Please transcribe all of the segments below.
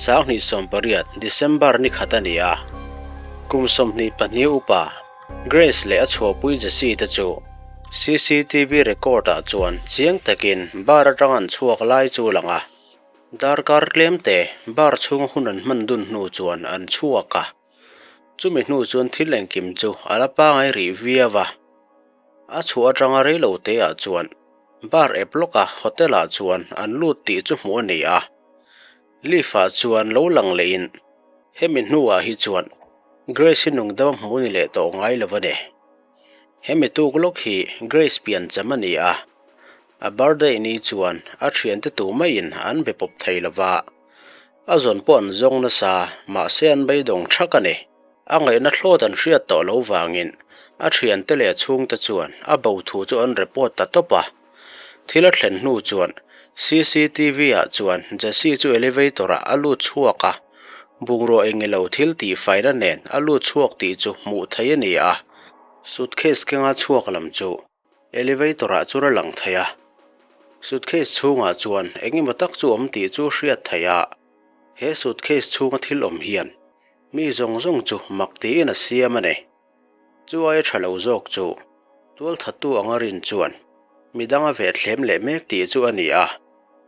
28 December ni khat a ni a, kum 22 upa Grace leh a chhuahpui Jesse te chu cctv record ah chuan chiang takin bar atang an chhuak lai chu lang a. Darkar tlem te bar chhunga hun an hman dun hnu chuan an chhuak a, chumi hnu chuan thil engkim chu a la pangai rih viau a. A chhuah atanga reilo te ah chuan bar ep lawka hotel ah chuan an lut tih chu hmuh a ni a. Lift ah chuan lo lang leh in hemi hnuah hi chuan Grace hi nung dam a hmuh ni leh tawh ngai lo a ni. Hemi tuk lawk hi Grace pian cham a ni a, a birthday ni chuan a thiante tu maiin an be pawp thei lo va, a zawn pawh an zawng nasa mahse an beidawng thak a ni. A ngaihna thlawt an hriat tawh lo vangin a thiante leh chhungte chuan a bo thu chu an report ta tawp a. Thil a thlen hnu chuan cctv ah chuan Jesse chu elevator ah a lut chhuak a, bungrua engilo thil tihfaina nen a lut chhuak tih chu hmuh theih a ni a. Suitcase kenga chhuak lam chu elevator ah chuan a lang thei a, suitcase chhungah chuan engemaw tak chu awm tih chu hriat theih a, he suitcase chhunga thil awm hian mi zawng zawng chu mak tiin a siam a ni. Chu aia tha lo zawk chu tualthattu anga rin chuan midang a veh thlem leh mek tih chu a ni a.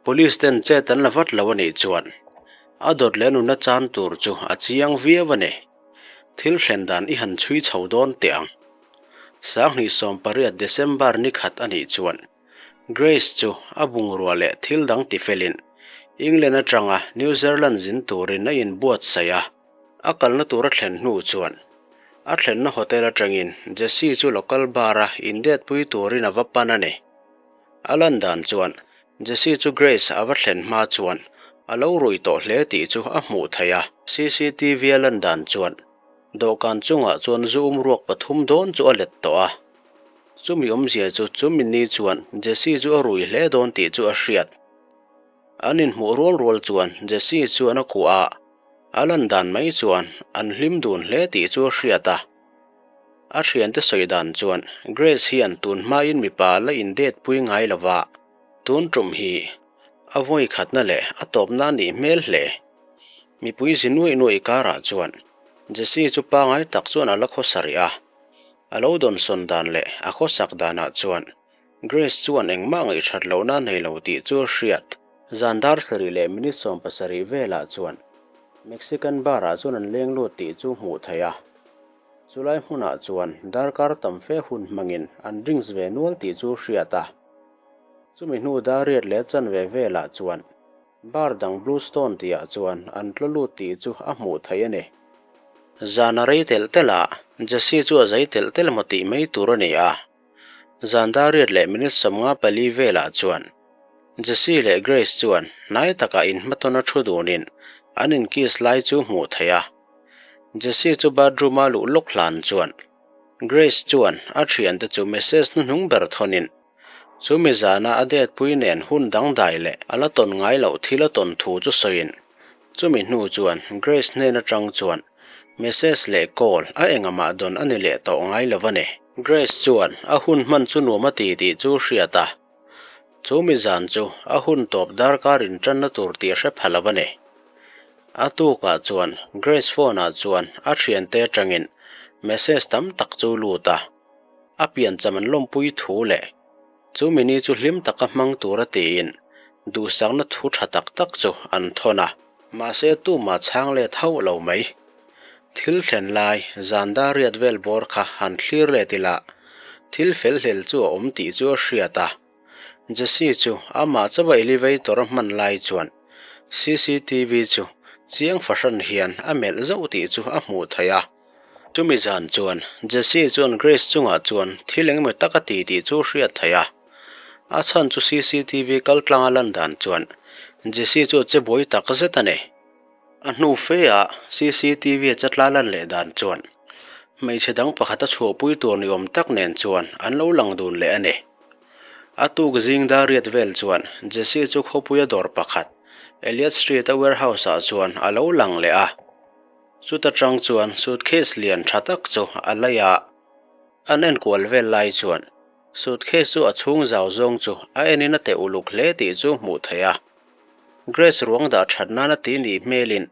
Police ten chet an la vat lo a nih chuan a dawt leh nuna chan tur chu a chiang viau a ni. Thil thlen dan i han chhui chho dawn teh ang. 2018 December ni khat a nih chuan Grace chu a bungrua leh thil dang tifelin England atanga New Zealand zin turin a inbuatsaih a. A kalna tur a thlen hnu chuan a thlenna hotel atangin Jesse chu local bar a indetpui turin a va pan a ni. A lan dan chuan Jesse chu Grace a va thlen hma chuan a lo rui tawh hle tih chu a hmuh theih a. Cctv a lan dan chuan dawhkan chungah chuan zu um ruak pathum dawn chu a let tawh a. Chumi awmzia chu chumi ni chuan Jesse chu a rui hle dawn tih chu a hriat. An inhmuh rual rual chuan Jesse chuan a kuah a, a lan dan mai chuan an hlim dun hle tih chu a hriat a. A thiante sawi dan chuan Grace hian tun hmain mipa la indet pui ngai lo va, tun tum hi a vawi khatna leh a tawpna a nih hmel hle. Mipui zi nuaih nuaih karah chuan Jesse chu pangai tak chuan a la khawsa rih a, a lo dawnsawn dan leh a khawsak danah chuan Grace chuan engmah ngaihthat lohna a nei lo tih chu a hriat. Zan dar sarih leh minute 17 velah chuan Mexican bar ah chuan an leng lut tih chu hmuh theih a. Chulai hmunah chuan darkar tam fe hun hmangin an drinks ve nual tih chu hriat a. Chumi hnu dar riat leh chanve velah chuan bar dang Bluestone tihah chuan an tlaw lut tih chu a hmuh theih a ni. Zan a rei telh telh a, Jesse chu a zai telh telh maw tih mai tur a ni a. Zan dar riat leh minute 54 velah chuan Jesse leh Grace chuan hnai takah inhmatawna thu dunin an inkiss lai chu hmuh theih a. Jesse chu bathroom a luh lawk hlan chuan Grace chuan a thiante chu message hnuhnung ber thawnin chumi zana a detpui nen hun dangdai leh a la tawn ngai loh thil a tawn thu chu sawiin chumi hnu chuan Grace hnen atang chuan message leh call a engahmah dawn a ni leh tawh ngai lo a ni. Grace chuan a hun hman chu nuam a ti tih chu hriat a, chu mi zan chu a hun tawp darkar intanna tur tih a hre pha lo a ni. A tukah chuan Grace phone ah chuan a thiante atangin message tam tak chu lut a, a piancham an lawmpui thu leh chu mi ni chu hlim taka hmang tura tiin duhsakna thu tha tak tak chu an thawn a. Mahse tumah chhang let hauh lo mai. Thil thlen lai zan dar riat vel bawr kha han thlir let ila, thil fel hlel chu a awm tih chu a hriat a. Jesse chu amah chauha elevator a hman lai chuan cctv chu chiang fahran hian a melh zauh tih chu a hmuh theih a. Chumi zan chuan Jesse chuan Grace chungah chuan thil engemaw tak a ti tih chu hriat theih a. A chhan chu cctv kaltlanga lan dan chuan Jesse chu a che buai tak zet a ni. A hnu fe ah cctv a chatla lan leh dan chuan hmeichhe dang pakhat a chhuahpui tur ni awm tak nen chuan an lo lang dun leh a ni. A tuk zing dar riat vel chuan Jesse chu khawpuia dawr pakhat Elliot Street a warehouse ah chuan a lo lang leh a. Chuta tang chuan suitcase lian tha tak chu a lei a, an enkual vel lai chuan suitcase chu a chhung zau zawng chu a enin a teh uluk hle tih chu hmuh theih a. Grace ruang dah that nana ti nih hmelin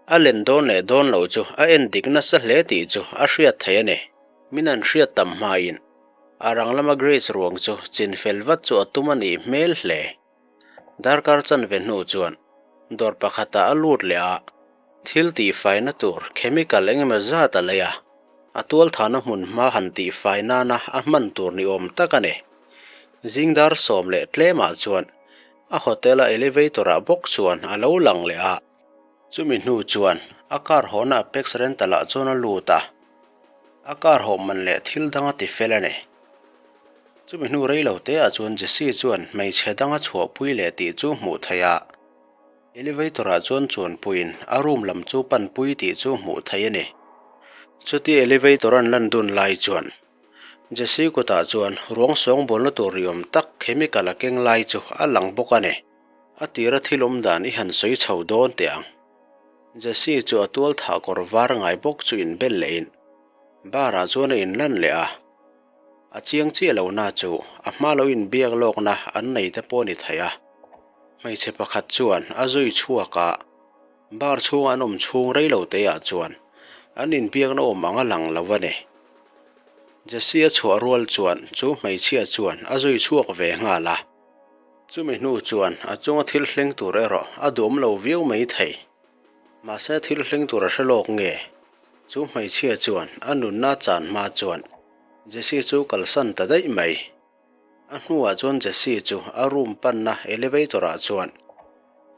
a len dawn leh dawn loh chu a en dik nasa hle tih chu a hriat theih a ni. Min an hriat tam hmain a rang lama Grace ruang chu chin fel vat chu a tum a nih hmel hle. Darkar chanve hnu chuan dawr pakhatah a lut leh a, thil tihfaina tur chemical eng emaw zat a lei a, a tualthahna hmun hma han tihfai nana a hman tur ni awm tak a ni. Zing dar 10 leh tlemah chuan a hotel-a elevator-ah bawk chuan a lo lang leh a. Chumi hnu chuan a car hawhna Apex Rental-ah chuan a lut a, a car hawh man leh thil dang a tifel a ni. Chumi hnu rei lo te ah chuan Jesse chuan hmeichhe dang a chhuahpui leh tih chu hmuh theih a, elevator ah chuan chuanpuiin a room lam chu panpui tih chu hmuh theih a ni. Chuti elevator an lan dun lai chuan Jesse kutah chuan ruang sawngbawlna tur riawm tak chemical a keng lai chu a lang bawk a ni. A tira thil awm dan i han sawi chho dawn teh ang. Jesse chu a tual thah kawr var ngai bawk chu inbel lehin bar ah chuan a inlan leh a. A chiang chiah lo na chu a hma lo inbiak lawkna an nei te pawh a ni thei a. Hmeichhe pakhat chuan a zui chhuak a, bar chhunga an awm chhung rei lo te ah chuan an inbiakna awm ang a lang lo a ni. Jesse a chhuah rual chuan chu hmeichhia chuan a zui chhuak ve nghal a. Chumi hnu chuan a chunga thil thleng tur erawh a duhawm lo viau mai thei. Mahse thil thleng tur a hre lawk nge? Chu hmeichhia chuan a nunna chan hma chuan Jesse chu kalsan ta daih mai. A hnuah chuan Jesse chu a room panna elevator ah chuan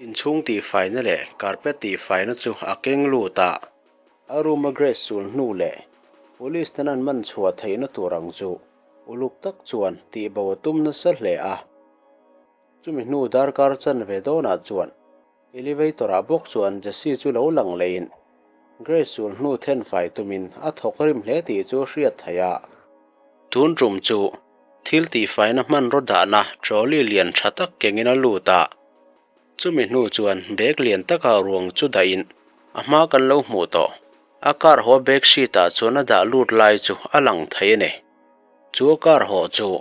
inchhung tihfaina leh carpet tihfaina chu a keng lut a. A room a Grace sul hnu leh police ten an man chhuah theihna tur ang chu uluk tak chuan tihbo a tum nasa hle a. Chumi hnu darkar chanve dawnah chuan Elevator ah bawk chuan Jesse chu lo lang leiin Grace sul hnu then fai tumin a thawk rim hle tih chu hriat theih a. Tun tum chu thil tihfaina hmanraw dahna trolley lian tha tak kengin a lut a. Chumi hnu chuan bag lian takah ruang chu dahin a hma kan lo hmuh tawh. A car haw bag sheet ah chuan a dah lut lai chu a lang thei a ni. Chu a car haw chu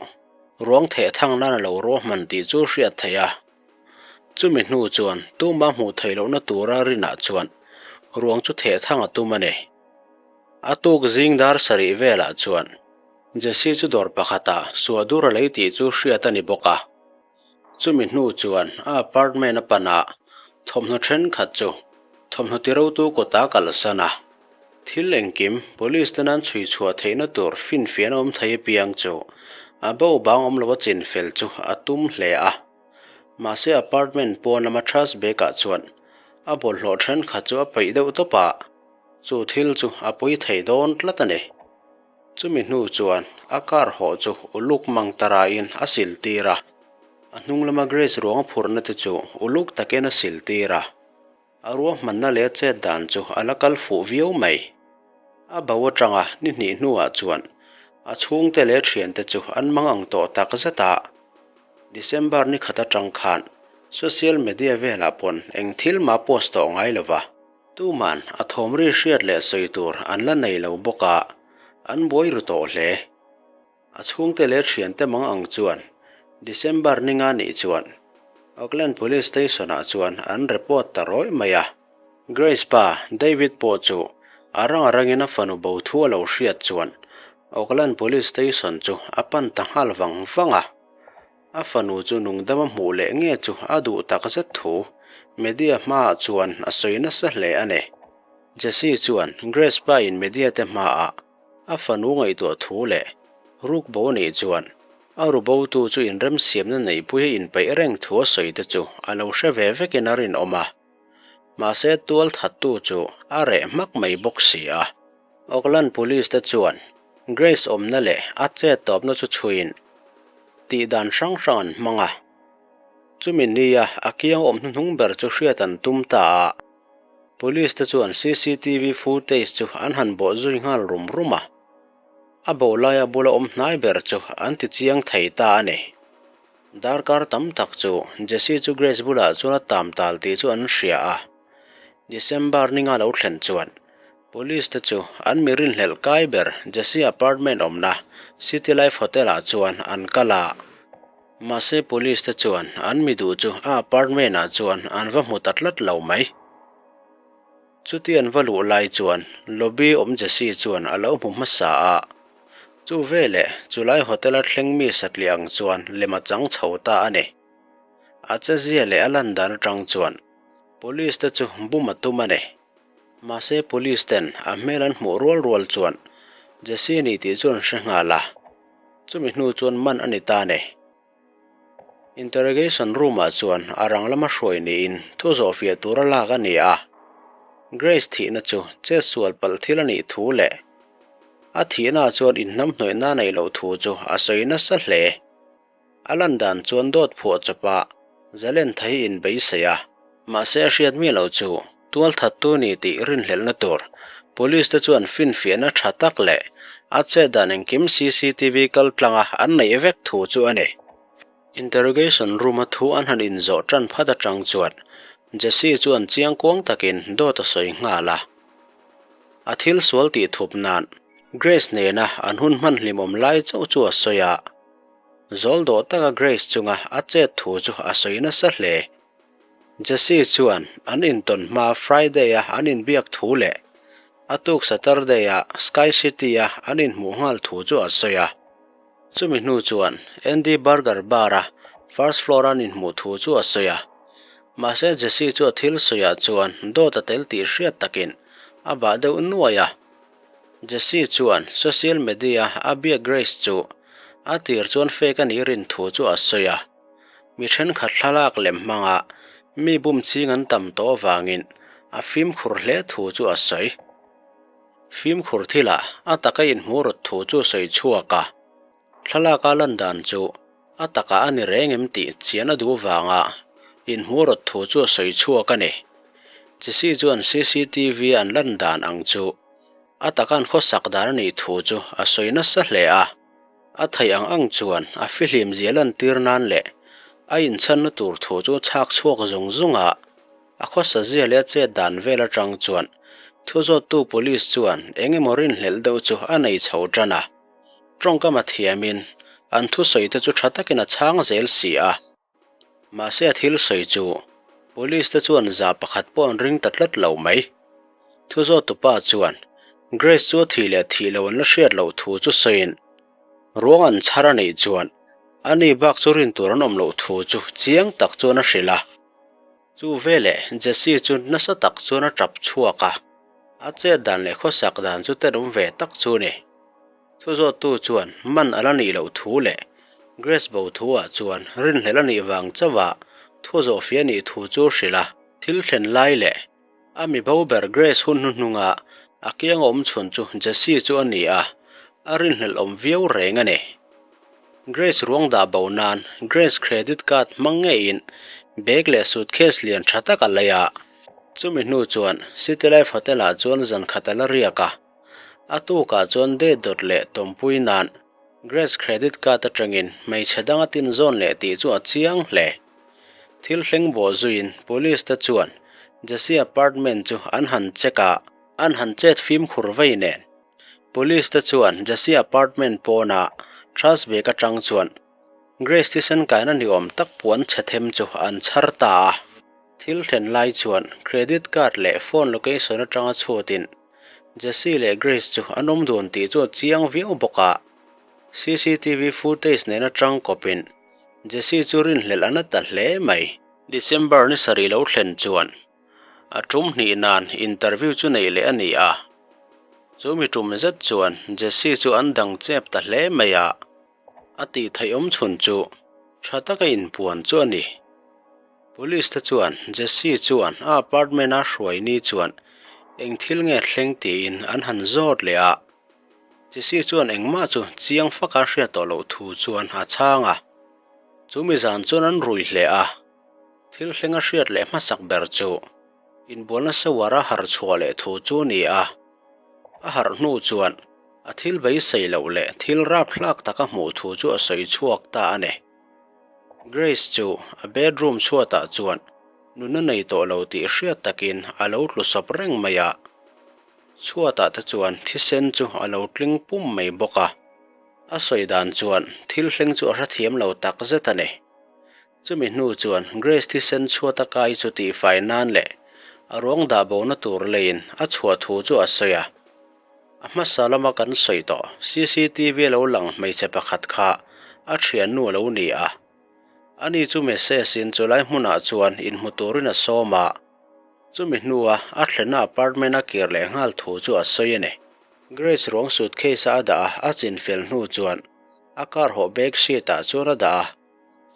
ruang theh thang nan a lo ruahman tih chu hriat theih a. Chumi hnu chuan tuma hmuh theih lohna tura rinah chuan ruang chu theh thang a tum a ni. A tuk zing dar sarih velah chuan Jesse chu dawr pakhatah suah dur a lei tih chu hriat a ni bawk a. Chumi hnu chuan a apartment a pan a, thawmhnaw thenkhat chu thawmhnaw tirotu kawta kalsan a. Thil engkim police ten an chhui chhuah theihna tur finfiah a awm thei apiang chu a bo bang awm lo a chinfel chu a tum hle a. Mahse apartment pawn lama trash bag ah chuan a bawlhhlawh thenkhat chu a peih deuh tawp a, chu thil chu a pui thei dawn tlat a ni. Chumi hnu chuan a car hawh chu uluk mang tarain a sil tir a, a hnung lama Grace ruang a phurhna te chu uluk takin a sil tir a. A ruahmanna leh a chet dan chu a la kal fuh viau mai. A bo atanga ni hnih hnuah chuan a chhungte leh thiante chu an mang ang tawh tak zet a. December ni khat atang khan social media velah pawn eng thil mah post tawh ngai lo va. Tuman a thawmri hriat leh sawi tur an la nei lo bawk a, an buai ru tawh hle. A chhungte leh thiante mang ang chuan December ni nga nih chuan Auckland Police Station-ah chuan an report ta rawih mai a. Grace pa David pawh chu a rang a rangin a fanu bo thu a lo hriat chuan Auckland Police Station chu a pan ta nghal vang vang a. A fanu chu nungdam a hmuh leh nge chu a duh tak zet thu media hmaah chuan a sawi nasa hle a ni. Jesse chuan Grace pa in media te hmaah A fanu ngaihtuah thu leh ruk bo nih chuan a ru botu chu inremsiamna neihpui a inpeih reng thu a sawi te chu a lo hre ve vekin a rinawm a. Mahse tual thattu chu a reh hmak mai bawk si a. Auckland Police te chuan Grace awmna leh a chet tawpna chu chhuiin tih dan hrang hrang an hmang a. Chumi nia a kiang awm hnuhnung ber chu hriat an tum ta a. Police te chuan cctv footage chu an han bawh zui nghal rum rum a, a bo laia bula awm hnai ber chu an ti chiang thei ta a ni. Darkar tam tak chu Jesse chu Grace bulah chuan a tam tal tih chu an hria a, December ninga lo thlen chuan Police te chu an mi rinhlelh kai ber Jesse apartment awmna City Life Hotel ah chuan an kal a. Mahse police te chuan an mi duh chu a apartment ah chuan an va hmu ta tlat lo mai. Chuti an va luh lai chuan lobby awm Jesse chuan a lo hmu hmasa a. Chu veleh chulai hotel a thleng mi satliah ang chuan lem a chang chho ta a ni. A chezia leh a lan dan atang chuan police te chu bum a tum a ni. Mahse police ten a hmel an hmuh rual rual chuan Jesse a ni tih chu an hre nghal a, chumi hnu chuan man a ni ta a ni. Interrogation room ah chuan a rang lama hruai niin thu zawhfiah tura lak a ni a. Grace thihna chu chetsual palh thil a nih thu leh a thihna chuan inhnamhnawihna a neih loh thu chu a sawi nasa hle. A lan dan chuan dawt phuah chawpa zalen thei in beisei a. Mahse a hriat miah loh chu tualthattu ni tih rinhlelhna tur Police te chuan finfiahna tha tak leh a chet dan engkim cctv kal tlanga an neih vek thu chu a ni. Interrogation room a thu an han inzawh tan phat atang chuan Jesse chuan chiangkuang takin dawt a sawi nghal a. A thil sual tih thup nan Grace nena an hun hman hlimawm lai chauh chu a sawi a. Zawl dawh taka Grace chunga a chet thu chu a sawi nasa hle. Jesse chuan an intawn hma Friday-a an inbiak thu leh a tuk Saturday-a Sky City-a an inhmuh nghal thu chu a sawi a. Chumi hnu chuan Andy Burger Bar-a first floor-a an inhmuh thu chu a sawi a. Mahse Jesse chu a thil sawiah chuan dawt a tel tih hriat takin a bah deuh nuai a. Jesse chuan social media a biak Grace chu a tir chuan fake a nih rin thu chu a sawi a. Mi thenkhat thlalak lem hmanga mi bum ching an tam tawh avangin a fimkhur hle thu chu a sawi. Fimkhur thilah a taka inhmuh rawt thu chu sawi chhuak a. Thlalaka lan dan chu a takah a ni reng em tih chian a duh vanga inhmuh rawt thu chu a sawi chhuak a ni. Jesse chuan cctv an lan dan ang chu a taka an khawsak dan a nih thu chu a sawi nasa hle a. A theih ang ang chuan a fihlim zia lantir nan leh a inchhanna tur thu chu chhak chhuak zung zung a, a khawsa zia leh a chet dan vel atang chuan thuzawttu police chuan eng emaw rinhlelh deuh chu a nei chho tan a. Tawngkam a thiamin an thusawi te chu tha takin a chhang zel si a. Mahse a thil sawi chu Police te chuan za pakhat pawh an ring ta tlat lo mai. Thuzawttupa chuan Grace chu a thih leh thih loh an la hriat loh thu chu sawiin ruang an chhar a neih chuan ani bak chu rin tur an awm loh thu chu chiang tak chuan a hrilh a. Chu veleh Jesse chu nasa tak chuan a tap chhuak a, a chet dan leh khawsak dan chu tenawm ve tak chu a ni. Thuzawttu chuan man a la nih loh thu leh Grace bo thu-ah chuan rinhlelh a nih vang chauha thu zawhfiah a nih thu chu hrilh a. Thil thlen lai leh a mi bo ber Grace hun hnuhnunga a kiang awm chhun chu Jesse chu a ni a, a rinhlelh awm viau reng a ni. Grace ruang dah bo nan Grace credit card hmang ngeiin bag leh suitcase lian tha tak a lei a. Chumi hnu chuan City Life Hotel-ah chuan zan khat a la riak a. A tukah chuan date dawt leh tawmpui nan Grace credit card atangin hmeichhe dang a tin zawn leh tih chu a chiang hle. Thil thleng bawh zuiin police te chuan Jesse apartment chu an han check a, an han chet fimkhur vei nen. Police te chuan Jesse apartment pawna trash bag atang chuan Grace thisen kaina ni awm tak puan chhe them chu an chhar ta a. Thil thlen lai chuan credit card leh phone location atanga chhuatin Jesse leh Grace chu an awm dun tih chu a chiang viau bawk a. Cctv footage nena tang kawpin Jesse chu rinhlelh a na ta hle mai. December ni sarih lo thlen chuan a tum hnih nan interview chu neih leh a ni a. Chu mi tum zet chuan Jesse chu an dang chep ta hle mai a. A tih theih awm chhun chu tha taka inpuan chu a ni. Police te chuan Jesse chuan a apartment a hruai ni chuan eng thil nge thleng tiin an han zawt leh a. Jesse chuan engmah chu chiang faka hriat tawh loh thu chuan a chhang a. Chu mi zan chuan an rui hle a. Thil thleng a hriat leh hmasak ber chu inbualna shower a harh chhuah leh thu chu a ni a. A harh hnu chuan A thil beisei loh leh thil rapthlak taka hmuh thu chu a sawi chhuak ta a ni. Grace chu a bedroom chhuatah chuan nunna nei tawh lo tih hriat takin a lo tlu sawp reng mai a. Chhuatah te chuan thisen chu a lo tling pum mai bawk a. A sawi dan chuan thil thleng chu a hrethiam lo tak zet a ni. Chumi hnu chuan Grace thisen chhuat a kai chu tihfai nan leh a ruang dah bona tur leiin a chhuah thu chu a sawi a. A hmasa lama kan sawi tawh cctv a lo lang hmeichhe pakhat kha a thiannu a lo ni a. Ani chu message in chulai hmunah chuan inhmu turin a sawm a. Chumi hnua a thlenna apartment a kir leh nghal thu chu a sawi a ni. Grace ruang suitcase a a dah a, a chinfel hnu chuan a car hawh back seat ah chuan a dah a.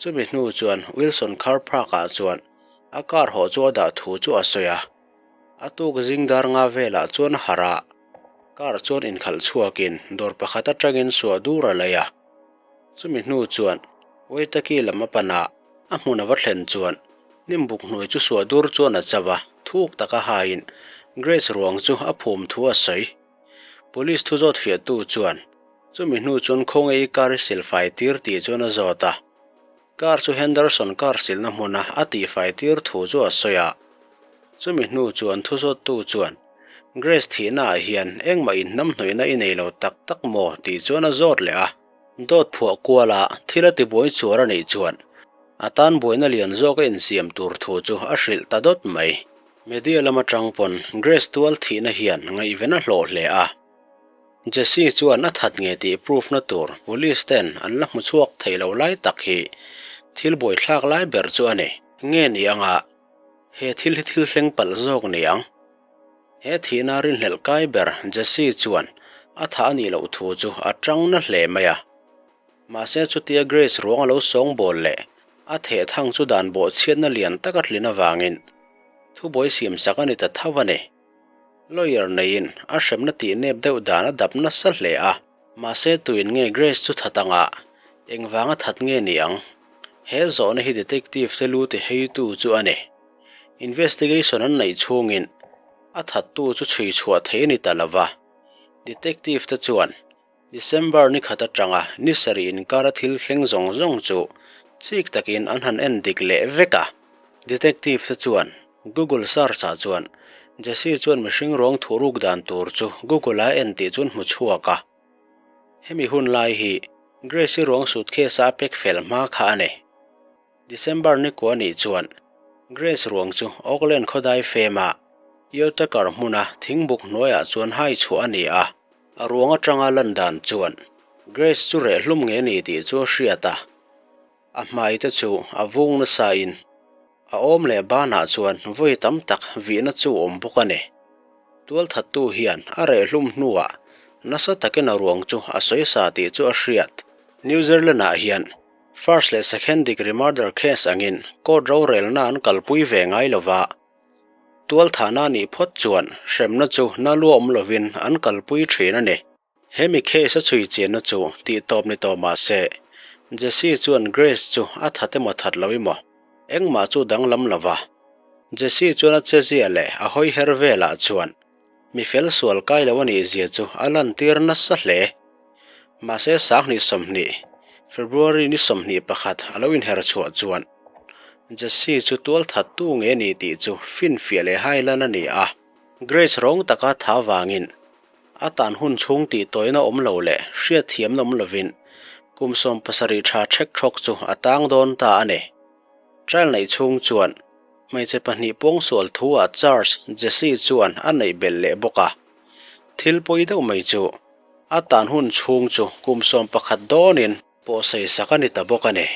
Chumi hnu chuan Wilson car park ah chuan a car hawh chu a dah thu chu a sawi a. A tuk zing dar nga velah chuan a harh a, car chuan inkhalh chhuakin dawr pakhat atangin suah dur a lei a. Chumi hnu chuan Waitaki lam a pan a, a hmun a va thlen chuan hnimbuk hnuai chu suah dur chuan a chauh a, thuk taka haiin Grace ruang chu a phum thu a sawi. Police thu zawt fiahtu chuan chumi hnu chuan khawnge i car i silfai tir tih chuan a zawt a. Car chu Henderson car silna hmuna a tihfai tir thu chu a sawi a. Chumi hnu chuan thu zawttu chuan Grace thihna ah hian engmah inhnamhnawihna i nei lo tak tak maw tih chuan a zawt leh a. Dawt phuah kuala thil a tibuai chuar a nih chuan a tan buaina lian zawk a insiam tur thu chu a hrilh ta dawt mai. Media lam atang pawn Grace tual thihna hian ngaihven a hlawh hle a. Jesse chuan a that nge tih proof na tur police ten an la hmu chhuak thei lo lai tak hi thil buaithlak lai ber chu a ni. Nge ni anga he thil hi thil thleng palh zawk ni ang? He thihna rinhlelh kai ber Jesse chuan a thah a nih loh thu chu a tang na hle mai a. Mahse chutia Grace ruang a lo sawngbawl leh a theh thang chu dan bawhchhiatna lian tak a tlin avangin thubuai siamsak a ni ta tho a ni. Lawyer neiin a hremna tih nep deuh dan a dap nasa hle a. Mahse tuin nge Grace chu that anga engvanga that nge ni ang? He zawhna hi detective te lu ti heitu chu a ni. Investigation an neih chhungin a thattu chu chhui chhuah thei a ni ta lova. Detective te chuan December ni khat atanga ni sarih inkara thil thleng zawng zawng chu chik takin an han en dik leh vek a. Detective te chuan Google search ah chuan Jesse chuan mihring ruang thuhruk dan tur chu Google a en tih chu an hmu chhuak a. Hemi hun lai hi Grace-i ruang suitcase a a pack fel hma kha a ni. December ni kua nih chuan Grace ruang chu Auckland khawdai fema Eotakar hmuna thingbuk hnuaiah chuan hai chhuah a ni a. A ruang atanga lan dan chuan Grace chu reh hlum nge ni tih chu a hriat a, a hmai te chu a vung nasain a awm leh banah chuan vawi tam tak vihna chu awm bawk a ni. Tualthattu hian a reh hlum hnuah nasa takin a ruang chu a sawi sa tih chu a hriat. New Zealand-ah hian First leh second degree murder case angin court rorelna an kalpui ve ngai lova, tualthahna a nih phawt chuan hremna chu na lu awm lovin an kalpui thin a ni. He mi case a chhui chianna chu tih tawp ni tawh mah se, Jesse chuan Grace chu a that emaw that lo emaw engmah chu danglam lova, Jesse chuan a chezia leh a hawi her velah chuan Mi fel sual kai lo a nih zia chu a lantir nasa hle. Mahse sanghnih 20, February ni 21 a lo inher chhuah chuan Jesse chu tual thattu nge ni tih chu finfiah leh hailan a ni a. Grace rawng taka tha vangin a tan hun chhung tih tawina awm lo leh hriatthiamna awm lovin kum 70 tha ṭhek ṭhawk chu a tang dawn ta a ni. Trial neih chhung chuan Hmeichhe pahnih pawngsual thu-ah charge Jesse chuan a neih belh leh bawk a. Thil pawi deuh mai chu a tan hun chhung chu kum 11 dawnin pawhsei sak a ni ta bawk a ni.